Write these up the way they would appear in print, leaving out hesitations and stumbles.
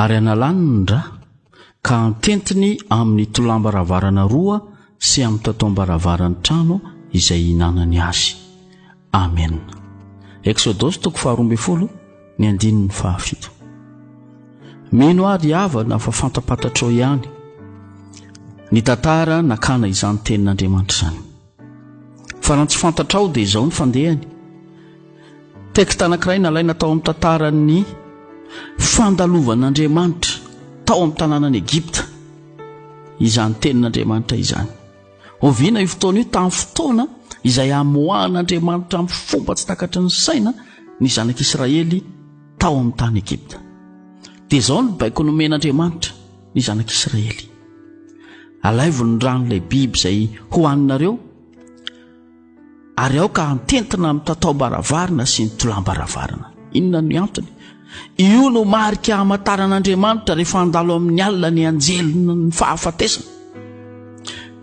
Ary analany ny ra, ka antentiny amin'ny tolam-baravarana roa sy amin'ny tataom-baravaran'ny trano izay ihinanany azy. Amena. Eksodosy toko faha-12, ny andininy fahafito. Mino aho ry havana fa fantapantatrao ihany ny tantara nakana izany tenin'Andriamanitra izany. Fa raha tsy fantatrao dia izao ny fandehany. Teksta anankiray nalaina tao amin'ny tantaran'ny fandalovan'Andriamanitra tao amin'ny tanànan'i Egypta izany tenin'Andriamanitra izany. Oviana io fotoana io? Tamin'ny fotoana izay hamoahan'Andriamanitra amin'ny fomba tsy takatry ny saina ny zanak'Israely tao amin'ny tany Egypta. Dia izao ny baiko nomen'Andriamanitra ny zanak'Israely. Alaivo ny ran'ilay biby izay hohaninareo ary aoka hantentina amin'ny tataom-baravarana sy ny tolam-baravarana. Inona no antony? Io no marika hamantaran'Andriamanitra rehefa handalo amin'ny alina ny anjelin'ny fahafatesana,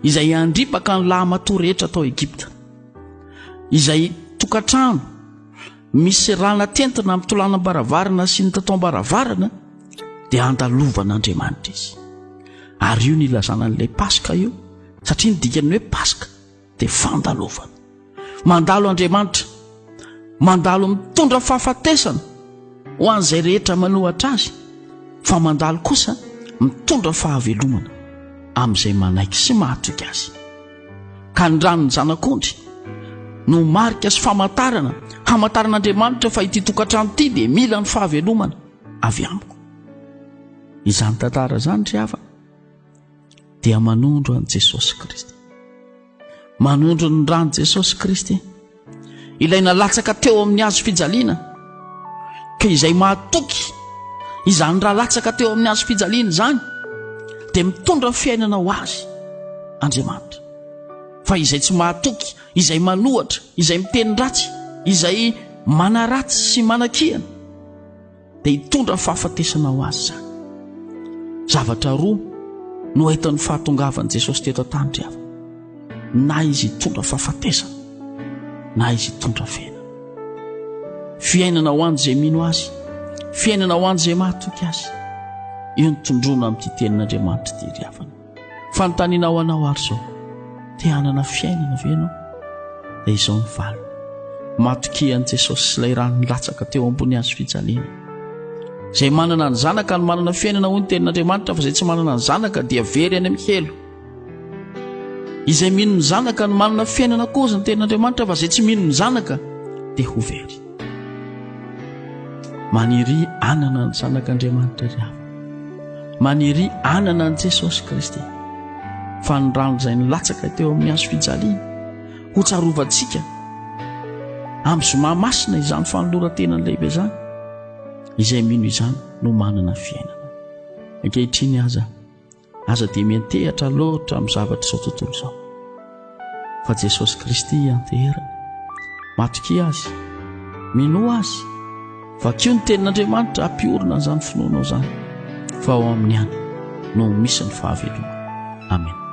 izay handripaka ny lahimatoa rehetra tao Egypta. Izay tokantrano misy rana tentina amin'ny tolanam-baravarana sy ny tataom-baravarana dia handalovan'Andriamanitra izy. Ary io ny ilazana an'ilay Paska io, satria ny dikan'ny hoe Paska dia fandalovana. Mandalo Andriamanitra, mandalo mitondra fahafatesana ho an'izay rehetra manohatra azy, fa mandalo kosa mitondra fahavelomana amin'izay manaiky sy mahatoky azy. Ka ny ran'ny zanak'ondry no marika sy famantarana hamantaran'Andriamanitra fa ity tokantrano ity dia mila ny fahavelomana avy amiko. Izany tantara izany ry havana dia manondro an'i Jesosy Kristy. Manondro ny ran'i Jesosy Kristy. Ilay nalatsaka teo amin'ny hazo fijaliana. Ka izay mahatoky izany raha latsaka teo amin'ny hazo fijaliana izany dia mitondra fiainana ho azy Andriamanitra. Fa izay tsy mahatoky, izay manohatra, izay miteny ratsy, izay manaratsy sy manakihana dia hitondra fahafatesana ho azy izany. Zavatra roa no entin'ny fahatongavan'i Jesosy teto an-tany ry havana. Na izy hitondra fahafatesana, na izy hitondra fiainana. Fiainana ho an'izay mino azy, fiainana ho an'izay mahatoky azy. Io ny tondroina amin'ity tenin'Andriamanitra ity ry havana. Fanontaniana ho anao ary izao, te hanana fiainana ve ianao? Dia izao ny valiny, matokia an'i Jesosy sy ilay rano nilatsaka teo ambony hazo fijaliana. Izay manana ny Zanaka no manana fiainana hoy ny tenin'Andriamanitra fa izay tsy manana ny Zanaka dia very any amin'ny helo. Izay mino ny Zanaka no manana fiainana koa hoy ny tenin'Andriamanitra fa izay tsy mino ny Zanaka dia ho very. Maniria hanana ny Zanak'Andriamanitra ry havana. Maniria hanana an'i Jesosy Kristy. Fa ny rano izay nilatsaka teo amin'ny hazo fijaliana, ho tsarovantsika amin'ny zoma masina izany fanoloran-tenany lehibe izany. Izay mino izany no manana fiainana. Ankehitriny aza Aza dia miantehatra loatra amin'ny zavatr'izao tontolo izao, fa Jesosy Kristy ianteherana. Matokia Azy, minoa Azy, vakio ny Tenin'Andriamanitra hampiorina an'izany finoanao izany, fa ao Aminy ihany no misy ny fahavelomana. Amena.